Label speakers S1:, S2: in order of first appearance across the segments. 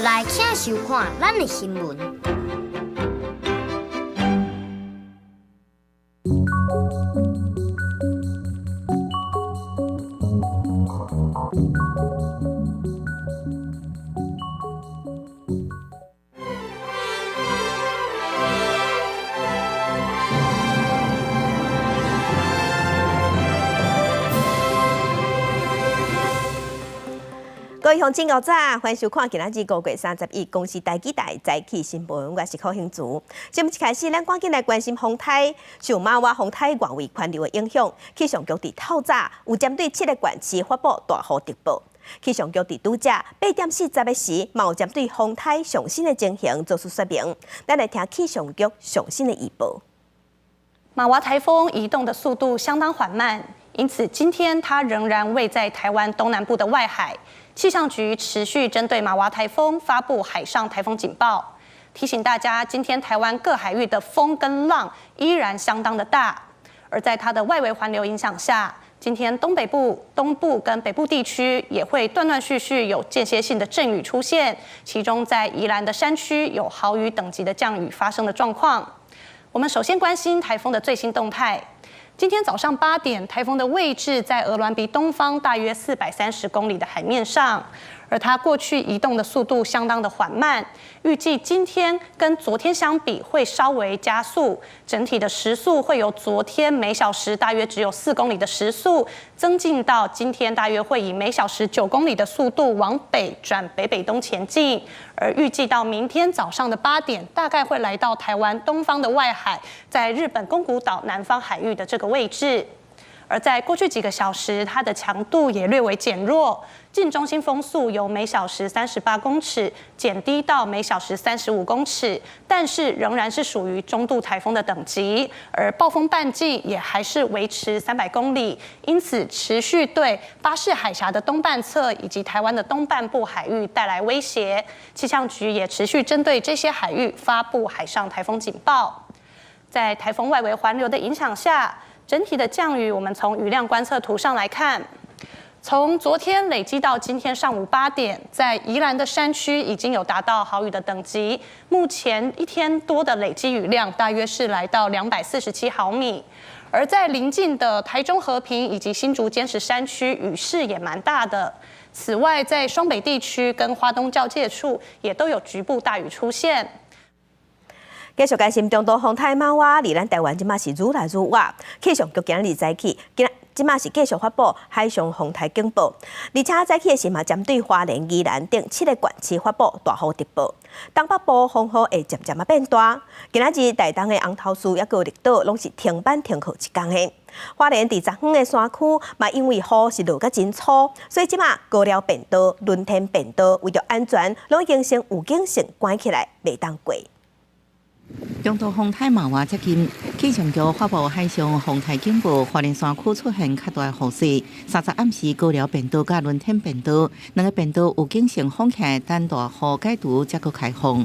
S1: 來，請收看咱的新聞。
S2: 各位鄉親午早，歡迎收看今仔日5月31公視台語台早起新聞，我是柯興慈。新聞一開始，咱趕緊來關心風颱，受瑪娃風颱外圍環流的影響，氣象局佇透早有針對七個縣市發布大雨特報。氣象局佇拄才8點40的時，嘛有針對風颱上新的情形做出說明。咱來聽氣象局上新的預報。
S3: 瑪娃颱風移動的速度相當緩慢，因此今天它仍然位在台灣東南部的外海。氣象局持續針對瑪娃颱風發布海上颱風警報，提醒大家，今天台灣各海域的風跟浪依然相當的大。而在它的外圍環流影響下，今天東北部、東部跟北部地區也會斷斷續續有間歇性的陣雨出現，其中在宜蘭的山區有豪雨等級的降雨發生的狀況。我們首先關心颱風的最新動態。今天早上8點，颱風的位置在鵝鑾鼻東方大約430公里的海面上，而它過去移動的速度相當的緩慢，預計今天跟昨天相比會稍微加速，整體的時速會由昨天每小時大約只有4公里的時速，增進到今天大約會以每小時9公里的速度往北轉北北東前進，而預計到明天早上的8點，大概會來到台灣東方的外海，在日本宮古島南方海域的這個位置。而在過去幾個小時，它的強度也略微減弱，近中心風速由每小時38公尺減低到每小時35公尺，但是仍然是屬於中度颱風的等級，而暴風半徑也還是維持300公里，因此持續對巴士海峽的東半側以及台灣的東半部海域帶來威脅。氣象局也持續針對這些海域發布海上颱風警報。在颱風外圍環流的影響下，整體的降雨，我們從雨量觀測圖上來看，從昨天累積到今天上午8點，在宜蘭的山區已經有達到豪雨的等級。目前一天多的累積雨量大約是來到247毫米，而在鄰近的台中和平以及新竹尖石山區，雨勢也蠻大的。此外，在雙北地區跟花東交界處，也都有局部大雨出現。
S2: 繼續關心中度風颱瑪娃，離咱台灣這馬是愈來愈遠。氣象局今日早起，今這馬是繼續發布海上風颱警報，而且早起的時嘛，針對花蓮、宜蘭等七個縣市發布大雨特報。東北部風雨會漸漸仔變大。今仔日台東的紅頭嶼抑閣綠島攏是停班停課一工的。花蓮佇十遠的山區嘛，因為雨是落甲真粗，所以這馬高寮便道、輪天便道為著安全，攏已經先預警線關起來，袂當過。
S4: 中度風颱瑪娃接近，氣象局發布海上風颱警報，花蓮山區出現較大雨勢。30暗時高寮便道佮輪天便道兩個便道預警線封起來，等大雨解除才閣開放。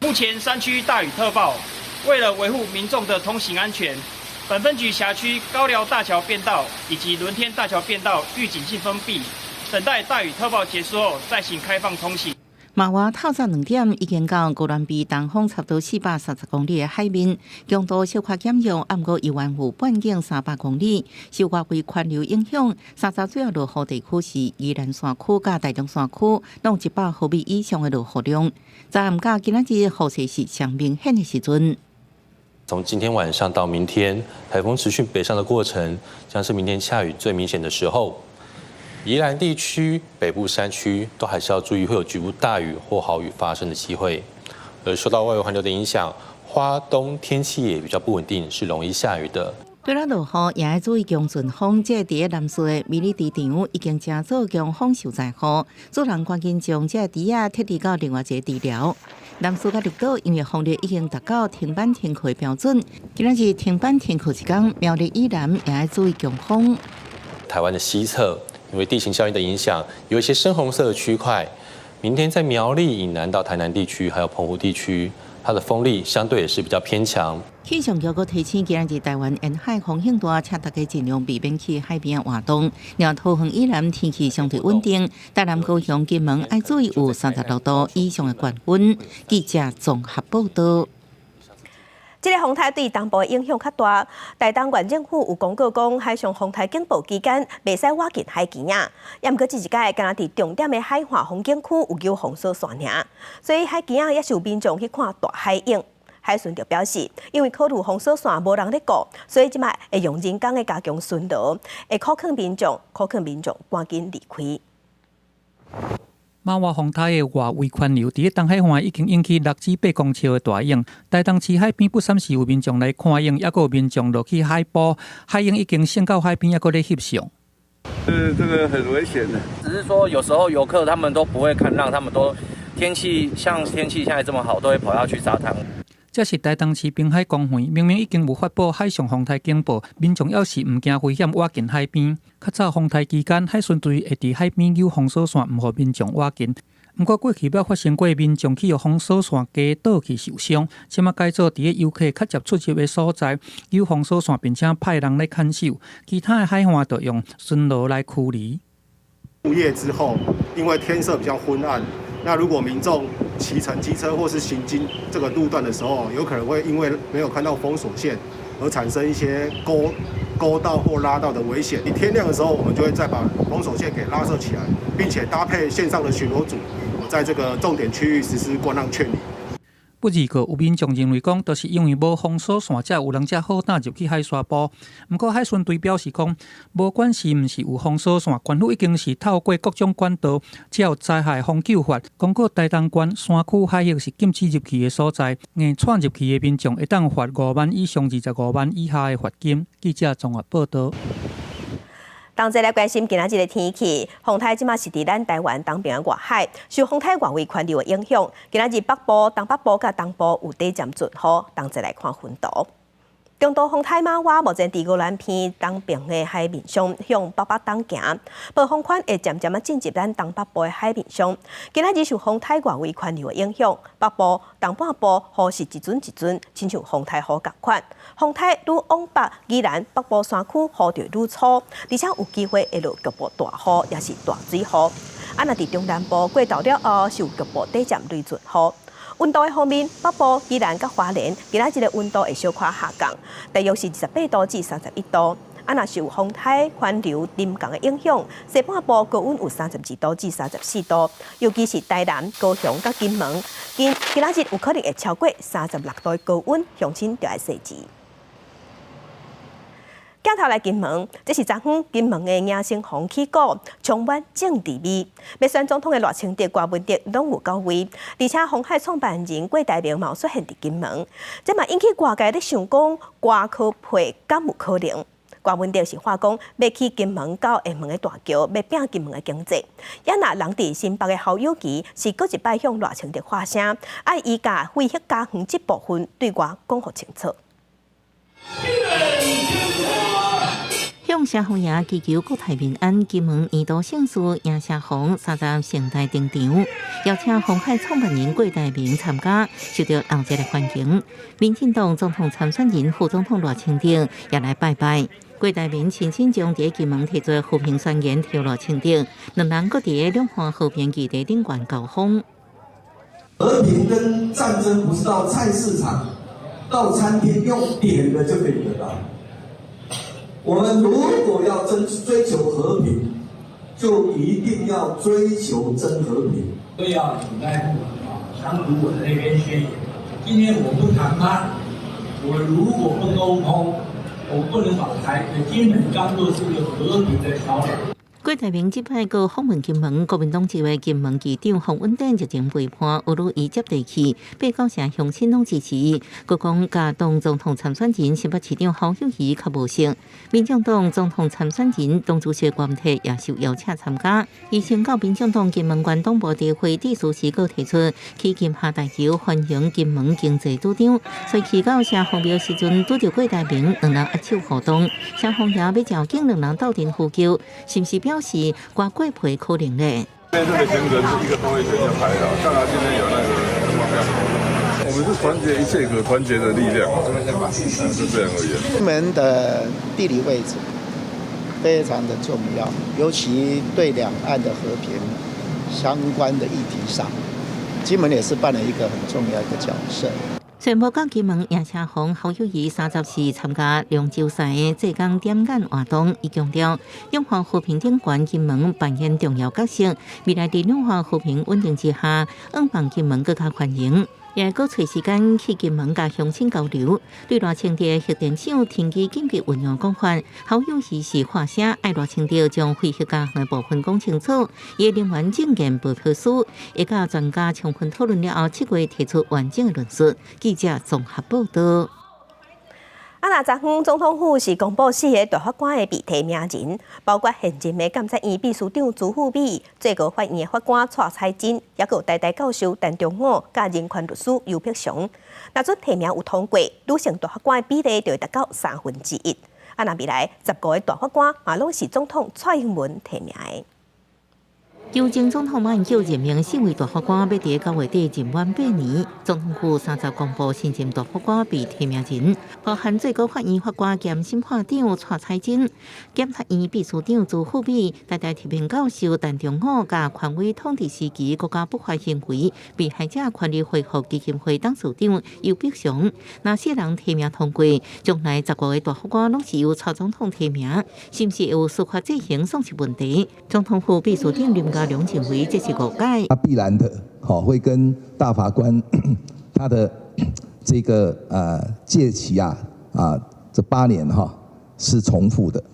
S5: 目前山區大雨特報，為了維護民眾的通行安全，本分局轄區高寮大橋便道以及輪天大橋便道預警性封閉，等待大雨特報結束後再行開放通行。
S4: 瑪娃透早2點已經到鵝鑾鼻東方差不多430公里的海面，強度小可減弱，毋過猶原有半徑300公里。受外圍環流影響，30主要落雨地區是宜蘭山區佮台中山區，攏100毫米以上的落雨量。昨暗到今仔日雨勢是上明顯的時陣。
S6: 從今天晚上到明天，颱風持續北上的過程，將是明天下雨最明顯的時候。宜蘭地區北部山區都還是要注意會有局部大雨或豪雨發生的機會，而受到外圍環流的影響，花東天氣也比較不穩定，是容易下雨的。
S4: 對了，落雨也愛注意強陣風。這個佇咧南勢的迷你豬場已經成做強風受災戶，主人趕緊將這個豬仔撤離到另外一個豬寮。南勢佮綠島因為風力已經達到停班停課的標準，今仔日停班停課一工，苗栗以南也愛注意強風。
S6: 台灣的西側，因為地形效應的影響，有一些深紅色的區塊。明天在苗栗以南到台南地區，還有澎湖地區，它的風力相對也是比較偏強。
S4: 氣象局閣提醒，今仔日台灣沿海風險大，請大家盡量避免去海邊活動。另外，桃園以南天氣相對穩定，台南、高雄、金門愛注意有36度以上的高溫。記者綜合報道。
S2: 這个風颱對東部的影響較大，台東縣政府有公告講，海上風颱警報期間袂使倚近海墘仔。也毋過這一擺，敢若佇重點的海岸風景區有搝封鎖線爾，所以海墘仔也是有民眾去看大海湧。海巡就表示，因為考慮封鎖線無人咧顧，所以這擺會用人工的加強巡邏，會苦勸民眾，苦勸民眾趕緊離開。
S7: 瑪娃風颱的外圍環流，佇咧東海岸已經引起6至8公尺的大湧。台東市海邊不三時有民眾來看湧，猶閣有民眾落去海埔，海湧已經升到海邊，猶閣咧翕相。
S8: 這個很危險的。
S9: 只是說有時候遊客他們都不會看浪，他們都天氣像天氣現在這麼好，都會跑下去沙灘。
S7: 這是台東市濱海公園，明明已經有發布海上風颱警報，民眾猶是毋驚危險倚近海邊。較早風颱期間，海巡隊會佇海邊搝封鎖線，毋予民眾倚近。毋過過去捌發生過民眾去予封鎖線夾倒去受傷，這馬改做佇咧遊客較捷出入的所在搝封鎖線，並且派人來看守。其他的海岸就用巡邏來驅離。
S10: 入夜之後，因為天色比較昏暗，那如果民眾騎乘機車或是行經這個路段的時候，有可能會因為沒有看到封鎖線而產生一些勾勾到或拉到的危險。你天亮的時候，我們就會再把封鎖線給拉設起來，並且搭配線上的巡邏組，在這個重點區域實施觀浪勸離。
S7: 不二個有民眾認為講，就是因為無封鎖線，才有人遮好膽入去海沙埔。毋過海巡隊表示講，無管是毋是有封鎖線，縣府已經是透過各種管道，才有災害防救法，公告台東縣山區海域是禁止入去的所在，硬闖入去的民眾會當罰5萬以上25萬以下的罰金。記者綜合報道。
S2: 同齊來關心今仔日的天氣，風颱這馬是佇咱台灣東邊的外海，受風颱外圍環流的影響，今仔日北部、東北部佮東部有短暫陣雨。同齊來看雲圖。中度風颱瑪娃目前佇宜蘭偏東邊的海面上向北北東行，暴風圈會漸漸仔進入咱東北部的海面上。今仔日受風颱外圍環流的影響，北部、東半部雨勢一陣一陣，親像風颱雨仝款。風颱愈往北，宜蘭北部山區雨就愈粗，而且有機會會落局部大雨，抑是大水雨。啊，若佇中南部過晝了後，是有局部短暫雷陣雨。溫度的方面，北部、宜蘭佮花蓮，今仔日的溫度會小可下降，大約是28度至31度。啊，若受風颱環流臨降的影響，西半部高溫有32度至34度，尤其是台南、高雄佮金門，今今仔日有可能會超過36度的高溫，鄉親著愛細緻。鏡頭來金門，這是昨昏金門的迎新房起鼓，充滿政治味。欲選總統的賴清德、郭文德攏有到位，而且鴻海創辦人郭台銘嘛有出現佇金門，這嘛引起外界咧想講郭柯配敢有可能？郭文德是話講欲起金門到厦門的大橋，欲拼金門的經濟。也若人佇新北的侯友宜是閣一擺向賴清德發聲，愛伊共廢核家園這部分對外講予清楚。
S4: 向社風爺祈求國泰民安，金門年度盛事迎社風30盛大登場，邀請鴻海創辦人郭台銘參加，受到熱烈的歡迎。民進黨總統參選人副總統賴清德也來拜拜。郭台銘親身將佇金門提出和平宣言予賴清德，兩人閣佇兩岸和平議題頂懸交鋒。
S11: 和平跟戰爭不是到菜市場、到餐廳用點的就可以得到。我們如果要真追求和平，就一定要追求真和平。
S12: 都要請在鄉土我的那邊宣言。今天我不談判，我如果不溝通，我不能把台金門當作是一個和平的橋梁。
S4: 郭台銘這擺閣訪問金門，國民黨籍的金門市長洪文典日前被判有予伊接地氣，八九成鄉親攏支持伊。閣講佮黨總統參選人新北市長侯友宜較無熟，民眾黨總統參選人黨主席郭文鐵也受邀請參加。伊先到民眾黨金門縣黨部大會致辭時，閣提出起金廈大橋歡迎金門經濟主張，所以去到社風廟時陣，拄著郭台銘兩人握手互動，社風爺欲召見兩人鬥陣呼救，是毋是表示郭郭配可能咧？
S8: 今天這個行程是一個多月前就排了，當然今天有那個我們是團結一切可團結的力量，是這樣而已。
S13: 金門的地理位置非常的重要，尤其對兩岸的和平相關的議題上，金門也是扮演一個很重要的角色。
S4: 宣布講金門贏車王侯友宜34參加龍舟賽的濟江點眼活動，伊強調兩岸和平頂懸金門扮演重要角色。未來佇兩岸和平穩定之下，向望金門閣較繁榮，也閣揣時間去金門佮鄉親交流。對賴清德核電廠停機緊急運用講法，侯友宜是發聲愛賴清德將非核家園的部分講清楚。伊的能源政見報告書會佮專家充分討論了後，7月提出完整的論述。記者綜合報道。
S2: 啊，若昨昏總統府是公布四个大法官的被提名人，包括現任的監察院秘書長朱富美、最高法院的法官蔡彩珍，抑閣有台大教授陳忠武、佮人權律師游碧祥。若準提名有通過，女性大法官的比例就會達到1/3。啊，若未來15个大法官嘛攏是總統蔡英文提名的。
S4: 由前總統馬英九任命四位大法官，欲佇9月底任滿8年。總統府30公布新任大法官被提名人，包含最高法院法官兼審判長蔡彩珍、檢察院秘書長朱富美、台大特聘教授陳忠武、佮權威統治時期國家不法行為被害者權利恢復基金會董事長游碧祥。若四人提名通過，將來15个大法官攏是由蔡總統提名，是毋是會有司法制衡算是問題？總統府秘書長林佳龍認為這是誤解。
S11: 他必然的，吼會跟大法官他的這個屆期啊這8年哈是重複的，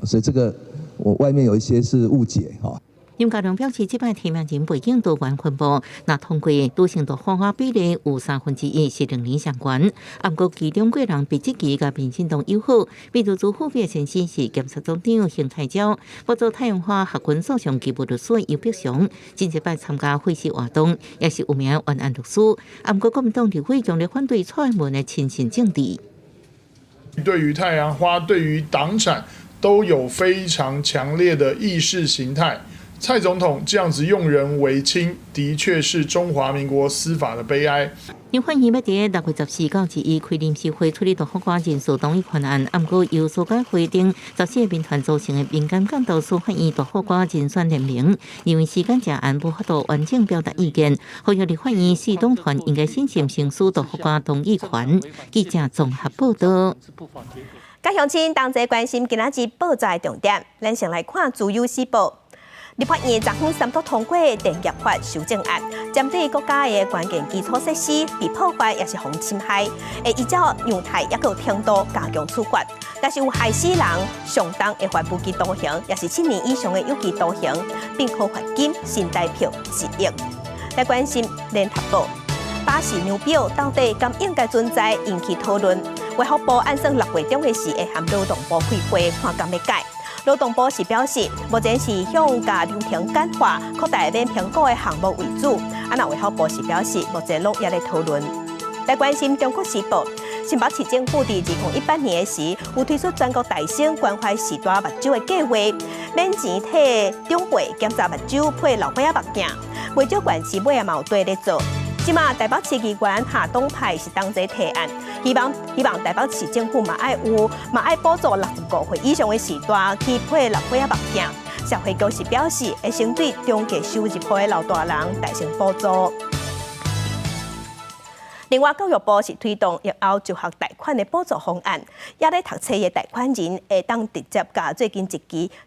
S11: 所以這個我外面有一些是誤解哈。
S4: 林佳龍表示，這擺提名人背景多元分布，若通過女性大法官比例有1/3是兩年相懸。毋過其中幾人被質疑佮民進黨友好，比如朱富美先生是檢察總長邢泰昭，負責太陽花學運訴訟義務律師游碧祥，前一擺參加會師活動，也是有名冤案律師。毋過國民黨立委強烈反對蔡英文的親信政治。
S14: 對於太陽花，對於黨產都有非常強烈的意識形態。蔡總統這樣子用人唯親，的確是中華民國司法的悲哀。
S4: 立法院欲佇6月14到21開臨時會處理大法官人事同意權案，毋過由司改會頂14個民團組成的民間監督司法院大法官人選聯盟，認為時間誠晚，無法度完整表達意見，呼籲立法院四黨團應該審慎行使大法官同意權。記者綜合報道。
S2: 各鄉親同齊關心今仔日報紙的重點，咱先來看《自由時報》。立法院昨昏三讀通過電業法修正案，針對國家的關鍵基礎設施被破壞抑是予侵害，會依照樣態抑閣程度加強處罰。若是有害死人，相當會罰無期徒刑，抑是7年以上的有期徒刑，並科罰金新台票1億。來關心聯合報，巴氏量表到底敢應該存在，引起討論。衛福部按算6月中的時會和勞動部開會，看敢欲改。勞動部是表示，目前是向共流程簡化、擴大免評估的項目為主。啊，若衛福部是表示，目前攏猶咧討論。來關心中國時報，新北市政府佇2018年的時，有推出全國大型關懷序大目睭的計劃，免錢替長輩檢查目睭，配老花仔目鏡。袂少縣市尾仔嘛有綴咧做。這馬台北市議員夏東派是同齊提案，希望台北市政府嘛愛有嘛愛補助65歲以上的序大去配老花仔目鏡。社會局是表示，會先對中低收入戶的老大人大成補助。另外，教育部是推動疫後就學貸款的補助方案，猶咧讀冊的貸款人會當直接共最近一期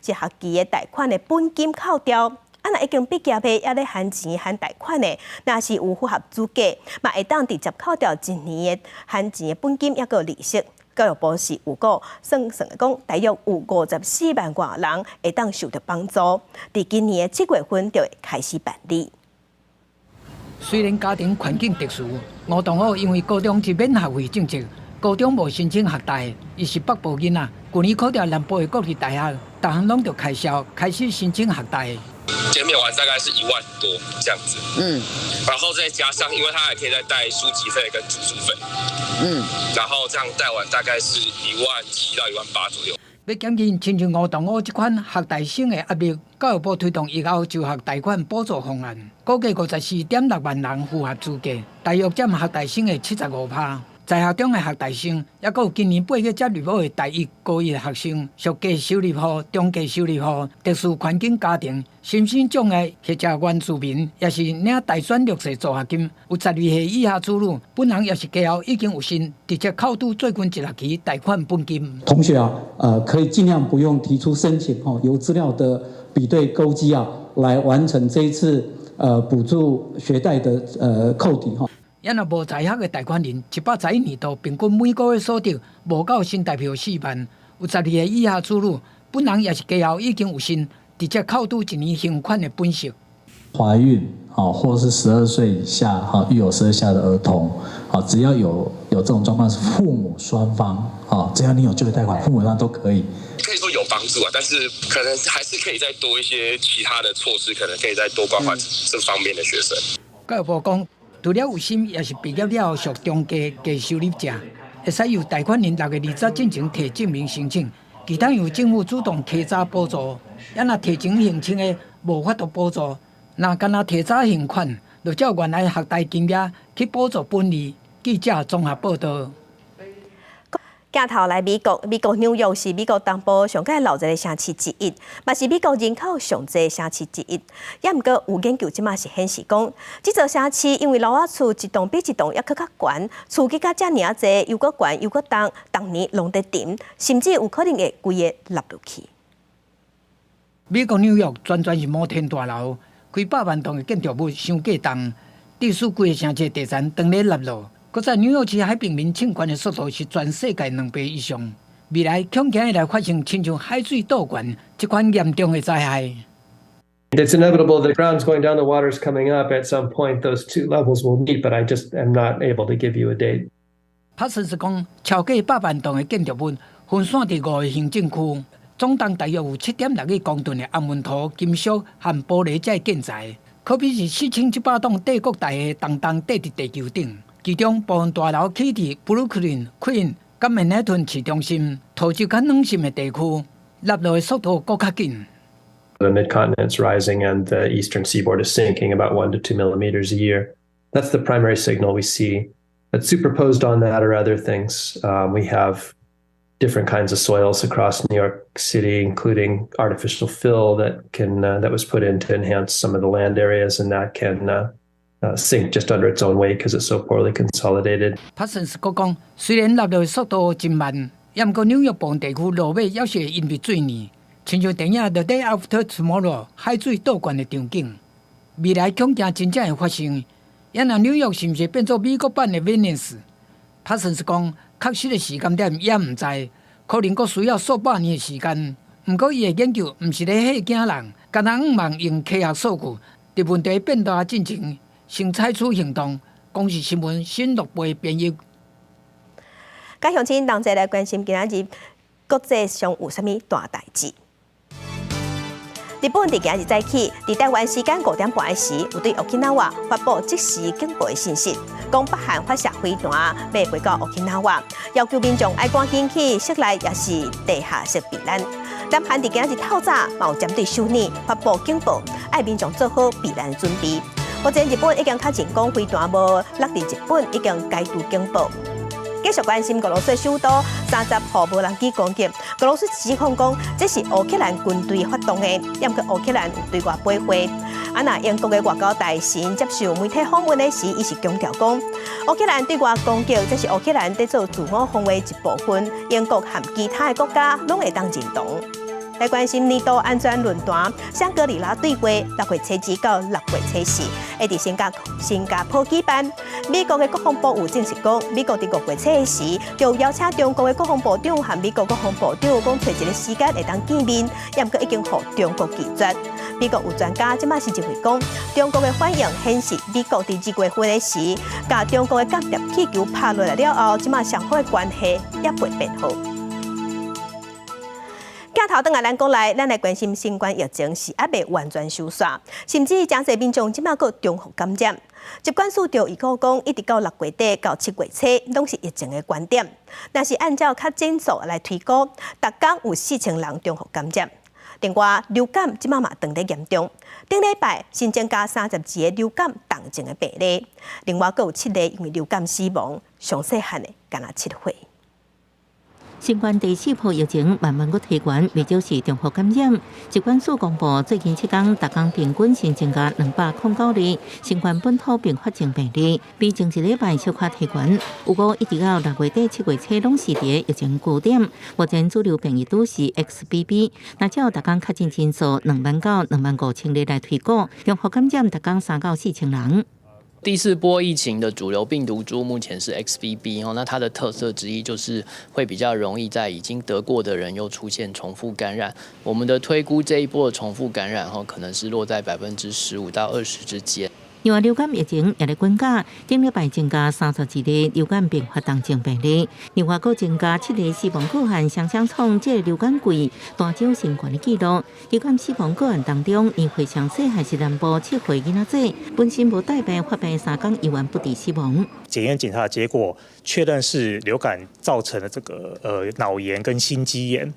S2: 一學期的貸款的本金扣掉。啊，若已經畢業的，猶咧還錢還貸款的，若是有符合資格，嘛會當直接扣掉一年的還錢的本金，抑閣利息。教育部是有講算算講，大約有54萬外人會當受著幫助。佇今年的7月份就會開始辦理。
S15: 雖然家庭環境特殊，吳同學因為高中是免學費政策，高中無申請學貸，伊是北部囡仔，舊年考著南部的國立大學，逐項攏著開銷，開始申請學貸。
S16: 減免完大概是1萬多這樣子，然後再加上，因為他還可以再貸書籍費跟住宿費，然後這樣貸完大概是1萬7到1萬8左右。
S15: 欲減輕親像吳同學這款學貸生的壓力，教育部推動疫後就學貸款補助方案，估計54.6萬人符合資格，大約佔學貸生的75趴。在學中的學貸生，抑閣有今年8月才入學的大一、高一學生，屬低收入戶、中低收入戶、特殊環境家庭、身心障礙或者原住民，抑是領大專弱勢助學金，有12歲以下子女，本人抑是家後已經有薪，直接扣除最近一學期貸款本金。
S17: 同學啊，可以盡量不用提出申請，哦，由資料的比對勾稽啊，來完成這一次補助學貸的扣抵哈。
S15: 抑若無在學的貸款人，111年度平均每個月所得無夠新台票4萬，有12歲以下子女，本人抑是家後已經有薪，直接扣除一年還款的本息。
S18: 懷孕啊，或是十二歲以下哈，育有十二歲以下的兒童，啊，只要有這種狀況，是父母雙方啊，只要你有就業貸款，父母雙方都可以。
S16: 可以說有幫助啊，但是可能還是可以再多一些其他的措施，可能可以再多關懷這方面的學生。
S15: 教育部講，除了有薪，抑是畢業了後屬中低低收入者，會使由貸款人6月20進前提證明申請，其他由政府主動提早補助。抑若提前申請的無法度補助，若干焦提早還款，就照原來學貸金額去補助本利。記者綜合報道。
S2: 鏡頭來美國，美國紐約是美國東部上蓋鬧熱的城市之一，嘛是美國人口上濟城市之一。也毋過有研究這馬是顯示講，這座城市因為樓仔厝一棟比一棟猶閣較懸，厝起甲遮爾仔濟，又閣懸又閣重，逐年攏佇沉，甚至有可能會規个落落去。
S15: 美國紐約全全是摩天大樓，幾百萬棟的建築物傷過重，致使規个城市地層當咧落落。閣再紐約市海平面升懸的速度是全世界2倍以上，未來恐驚會來發生親像海水倒灌這款嚴重的災害。
S19: It's inevitable. The ground's going down, the water's coming up. At some point, those two levels will meet, but I just am not able to give you a date.
S15: 帕森斯講，超過百萬棟的建築物分散佇五个行政區，總重大約有7.6億公噸的紅毛土、金屬和玻璃這建材，可比是4700棟帝國大廈重重綴佇地球頂。其中部分大樓起佇布魯克林、昆士、佮曼哈頓市中心，土質較軟心的地區，落落的速度閣較緊。
S19: The mid-continent's rising and the eastern seaboard is sinking about 1 to 2 millimeters a year. That's the primary signal we see. But superposed on that are other things. We have different kinds of soils across New York City, including artificial fill that was put in to enhance some of the land areas, and that can sink just under its own weight because it's so poorly consolidated.
S15: 帕森斯閣講，雖然落落的速度真慢，也毋過紐約部分地區落尾猶是會淹佇水裡，親像電影《The Day After Tomorrow》海水倒灌的場景。未來恐驚真正會發生。抑若紐約是毋是變做美國版的威尼斯？帕森斯講，確實的時間點也毋知，可能閣需要數百年的時間。毋過伊的研究毋是咧嚇驚人，干焦向望用科學數據，佇問題變大進前，先採取行動。公視新聞新樂貝編譯。
S2: 佮鄉親同齊來關心今仔日國際上有啥物大代誌？日本佇今日早起，佇台灣時間5點半時，有對沖拿瓦發布即時警報的信息，講北韓發射飛彈欲飛到沖拿瓦，要求民眾愛趕緊去室內抑是地下室避難。南韓佇今日透早，嘛有針對首爾發布警報，愛民眾做好避難準備。目前日本已經確認講飛彈無落佇日本，已經解除警報。繼續關心俄羅斯首都30號無人機攻擊，俄羅斯指控講這是烏克蘭軍隊發動的，也毋過烏克蘭有對外駁回。啊，若英國的外交大臣接受媒體訪問的時，伊是強調講，烏克蘭對外攻擊，這是烏克蘭佇做自我防衛一部分，英國和其他的國家攏會當認同。來關心年度安全論壇，香格里拉對話6月初2到6月初4，會佇新加坡舉辦。美國的國防部有證實講，美國佇5月初時就邀請中國的國防部長和美國國防部長講，揣一個時間會當見面，也毋過已經予中國拒絕。美國有專家這馬是認為講，中國的反應顯示美國佇2月份的時，共中國的間諜氣球拍落來了後，這馬雙方的關係猶未變好。鏡頭轉來咱國內，咱來關心新冠疫情是猶未完全收煞，甚至誠濟民眾這馬閣重複感染。疾管署就預估講，一直到6月底到7月初，攏是疫情的高點。若是按照較準數來推估，逐工有4000人重複感染。另外，流感這擺嘛當咧嚴重，頂禮拜新增加32个流感重症的病例，另外閣有七個因為流感死亡，上細漢的干焦7歲。
S4: 新冠第四波疫情慢慢閣提懸，袂少是重複感染。疾管署公布，最近7天，逐工平均新增加209例新冠本土併發症病例，比前一禮拜小可提懸。不過一直到6月底、7月初，攏是佇疫情高點。目前主流變異株是 XBB，若照逐工確診人數2萬到2萬5千例來推估，重複感染逐工3到4千人。
S20: 第四波疫情的主流病毒株目前是 XBB 哦，那它的特色之一就是會比較容易在已經得過的人又出現重複感染。我們的推估這一波的重複感染吼，可能是落在15%到20%之間。
S4: 另外，流感疫情也咧滾加，頂禮拜增加32例流感併發重症病例，另外閣增加七个死亡個案，雙雙創這个流感季單週新懸的紀錄。流感死亡個案當中，年歲上細漢是南部7歲囡仔仔，本身無帶病發病3工猶原不治死亡。
S21: 檢驗檢查的結果確認是流感造成的這個腦炎跟心肌炎。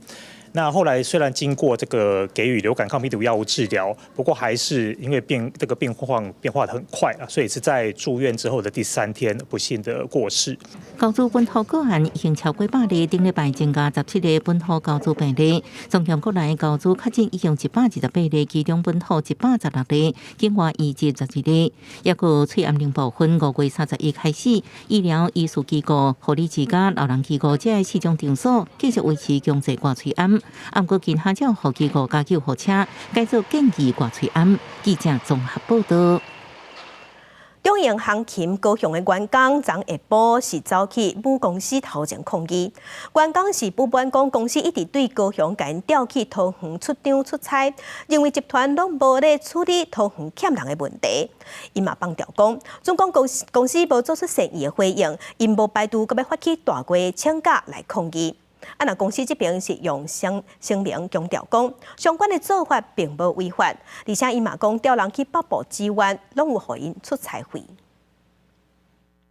S21: 那後來雖然經過這個給予流感抗病毒藥物治療，不過還是因為這個病況變化得很快啊，所以是在住院之後的第三天不幸的過世。
S4: 高雄本土個案已經超過百例，頂禮拜增加17个本土高雄病例，綜合國內高雄確診已經128例，其中本土116例，境外移入12例。抑閣喙罨奶部分，5月31開始，醫療醫術機構、護理之家、老人機構這四種場所繼續維持強制掛喙罨。毋過今下照予機構佮救護車改做建議掛喙罨。記者綜合報道。
S2: 中營航勤高雄的員工昨下晡是走去母公司頭前抗議。員工是不滿講公司一直對高雄共𪜶調去桃園出張出差，認為集團攏無咧處理桃園欠人的問題。𪜶嘛放調講，總講公司無做出善意的回應，𪜶無排除閣欲發起大規請假來抗議。啊，若公司這邊是用聲明強調講，相關的做法並無違法，而且伊嘛講調人去北部支援，攏有予𪜶出差費。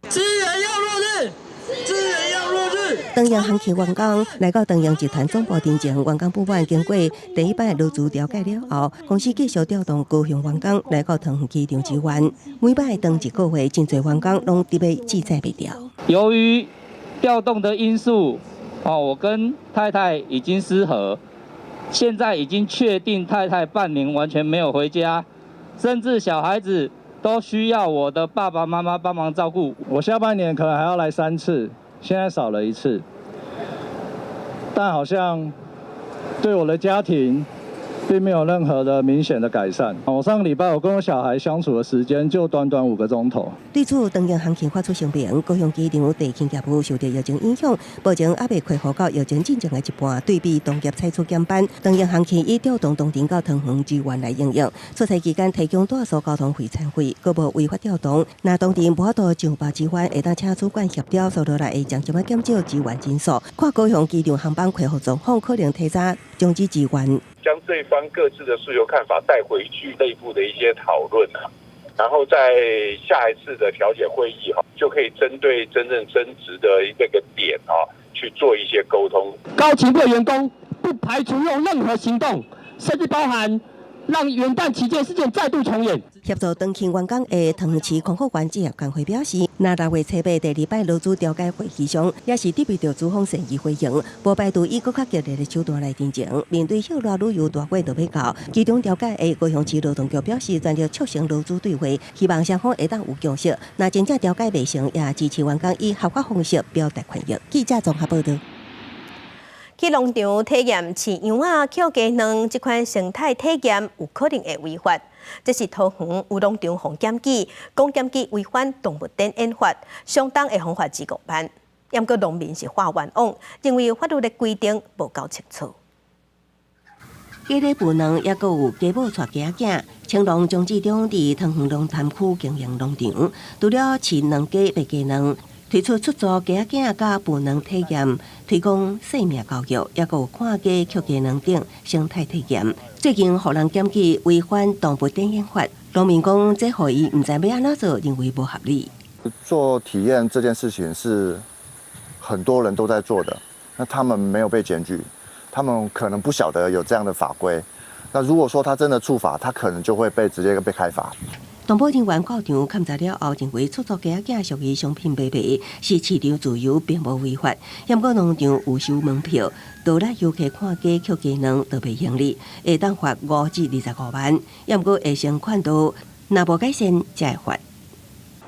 S22: 資源要落日，資源要落日。
S23: 長榮航勤員工來到長榮集團總部陣前，員工不滿經過第一擺勞資調解了後，公司繼續調動高雄員工來到桃園機場支援。每擺長一個月，真濟員工攏得欲志在欲調。
S24: 由於調動的因素。哦，我跟太太已經失和，現在已經確定太太半年完全沒有回家，甚至小孩子都需要我的爸爸媽媽幫忙照顧。
S25: 我下半年可能還要來3次，現在少了一次，但好像對我的家庭並沒有任何的明顯的改善。我上個禮拜我跟我小孩相處的時間就短短5個鐘頭。
S23: 對此，長榮航勤發出聲明，高雄機場地勤業務受到疫情影響，目前猶未恢復到疫情進前的一半。對比同業採取減班，長榮航勤已調動東鎮到桃園支援來營運。出差期間提供住宿交通費餐費，閣無違法調動。若當地無法度上報支援，會當請主管協調，所落來會將怎麼減少支援人數。看高雄機場航班恢復狀況，可能提早終止支援。
S26: 將對方各自的訴求看法帶回去內部的一些討論啊，然後在下一次的調解會議哈，就可以針對真正爭執的這個點啊去做一些溝通。
S27: 高勤部員工不排除用任何行動，甚至包含讓元旦期間事件再度重演。
S23: 協助長勤員工的桃園市空服員職業工會表示，若6月初8第二擺勞資調解會議上，也是得袂著資方善意回應，無排除以閣較激烈的手段來陳情。面對歇熱旅遊大季就欲到，其中調解的高雄市勞動局表示，全力促成勞資對話，希望雙方會當有共識。若真正調解袂成，也支持員工以合法方式表達權益。記者綜合報道。
S2: 去農場體驗飼羊仔、抾雞卵這款生態體驗有可能會違法。這是桃園有農場予檢舉，講檢舉違反動物檢疫法，相當會予罰25萬。毋過農民是喊冤枉，認為法律的規定無夠清楚。
S23: 雞咧孵卵，抑閣有雞母帶雞仔囝。青農張志忠佇桃園龍潭區經營農場，除了飼卵雞、賣雞卵，推出出租雞仔囝佮孵卵體驗，推廣生命教育，抑閣有看雞、抾雞卵等生態體驗。最近予人檢舉違反動物檢疫法，農民講這予伊毋知欲按怎做，認為無合理。
S28: 做體驗這件事情是很多人都在做的，那他們沒有被檢舉，他們可能不曉得有這樣的法規。那如果說他真的觸法，他可能就會被直接被開罰。
S23: 動保人員到場勘查了後，認為出租雞仔囝屬於商品買賣，是市場自由，並無違法。毋過農場有收門票，到來遊客看雞、抾雞卵都袂盈利，會當罰5至25萬。毋過會先勸導，若無改善才會罰。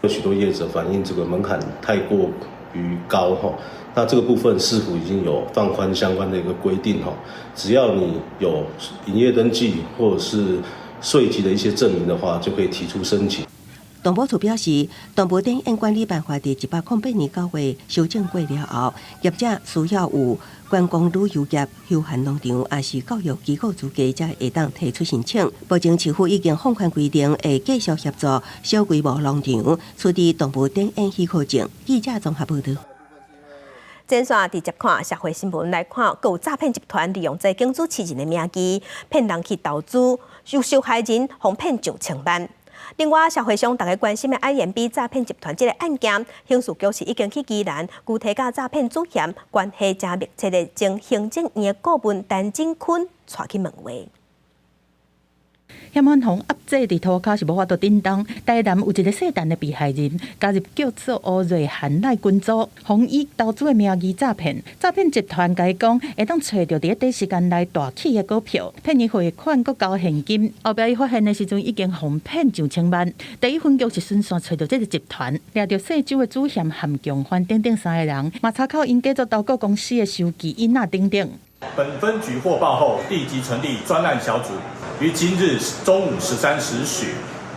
S1: 有許多業者反映這個門檻太過於高哈，那這個部分市府已經有放寬相關的一個規定哈，只要你有營業登記或者是稅籍的一些證明的話，就可以提出申請。
S23: 動保處表示，動物檢疫管理辦法佇108年9月修正過了後，業者需要有觀光旅遊業、休閒農場，抑是教育機構資格，才會當提出申請。目前市府已經放寬規定，會繼續協助小規模農場取得動物檢疫許可證。記者綜合報導。
S2: 接線直接看社會新聞來看，閣有詐騙集團利用財經主持人的名義騙人去投資，有受害人予騙上千萬。另外，社會上大家關心的 IMB 詐騙集團這个案件，刑事局是已經去宜蘭，具體佮詐騙主嫌關係誠密切的前行政院的顧問陳進坤帶去問話。
S3: 嫌犯予壓制佇塗跤是無法度振動。台南有一个姓陳的被害人加入叫做吳瑞涵來群組，予以投資的名義詐騙。詐騙集團共伊講會當揣著佇咧短時間內大起的股票，騙伊匯款閣交現金。後壁伊發現的時陣已經予騙上千萬。第一分局是循線揣著這个集團，掠著姓周的主嫌和共犯等等三个人，嘛查扣𪜶假做投顧公司的收據、印仔等等。
S5: 本分局獲報後，立即成立專案小組，於今日中午13時許，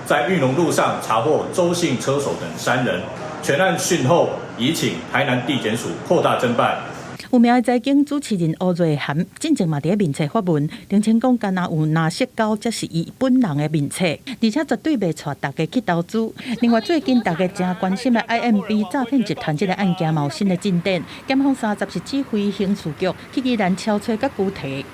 S5: 在裕農路上查獲周姓車手等三人。全案訊後，移請台南地檢署擴大偵辦。
S3: 有名的財經主持人吳瑞涵，進前嘛佇咧面冊發文，澄清講，敢若有藍色狗才是伊本人的面冊，而且絕對袂帶大家去投資。另外，最近大家誠關心的 IMB 詐騙集團這个案件嘛有新的進展，檢方三十是指揮刑事局去宜蘭敲揣佮拘提。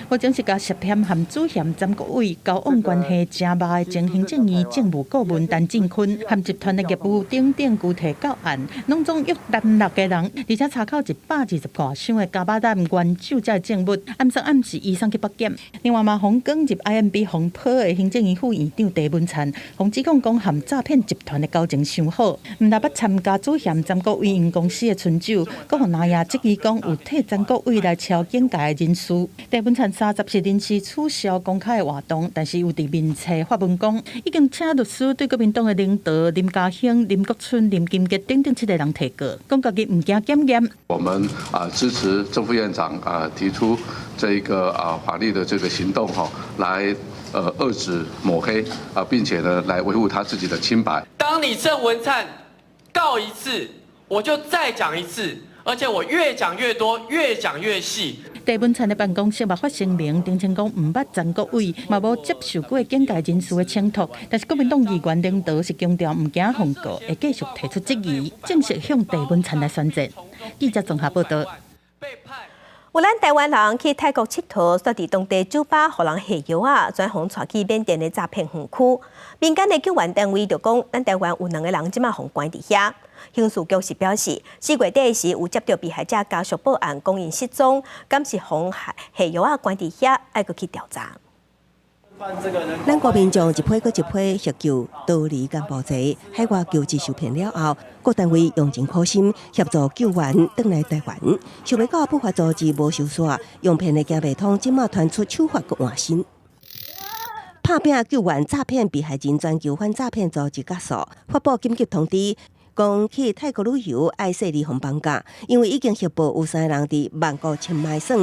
S3: 目前是共涉嫌和主嫌詹國偉交往關係誠密的前行政院政務顧問陳進坤和集團的業務等等拘提到案，攏總約擔六个人，而且查扣120外箱的伽馬膽原酒這證物，暗送暗示移送去北檢。另外嘛，予捲入 IMB 風波的行政院副院長鄭文燦，予指控講和詐騙集團的交情傷好，毋但捌參加主嫌詹國偉𪜶公司的春酒，閣予南亞質疑講有替詹國偉來敲警界的人事。鄭文燦30是臨時取消公開的活動，但是有佇面冊發文講，已經請律師對國民黨的領導林嘉興、林國春、林金杰等等七个人提告，講家己毋驚檢驗。
S6: 我們支持正副院長提出這一個法律的這個行動哈，來遏止抹黑啊，並且呢來維護他自己的清白。
S7: 當你鄭文燦告一次，我就再講一次，而且我越講越多，越講越細。
S3: 鄭文燦的辦公室嘛發聲明，澄清講毋捌詹國偉，嘛無接受過警界人士的請託。但是國民黨議員領導是強調毋驚予告，會繼續提出質疑，正式向鄭文燦來宣戰。記者綜合報導。
S2: 有咱台灣人去泰國𨑨迌，煞佇當地酒吧予人下藥仔，轉予帶去緬甸的詐騙園區。民間的救援單位就講，咱台灣有兩个人這馬予關佇遐。刑事局是表示，4月底時有接到被害者家屬報案，講𪜶失蹤，敢是予下藥仔關佇遐，愛閣去調查。
S23: 咱國民眾一批閣一批協救逃離柬埔寨海外求職受騙了後，各單位用盡苦心協助救援轉來台灣。想袂到不法組織無收煞，用騙的行袂通，這馬傳出手法閣換新。拍拚救援詐騙被害人全球反詐騙組織結束，發布緊急通知，講去泰國旅遊愛細膩防綁架，因為已經協報有三个人佇曼谷清邁耍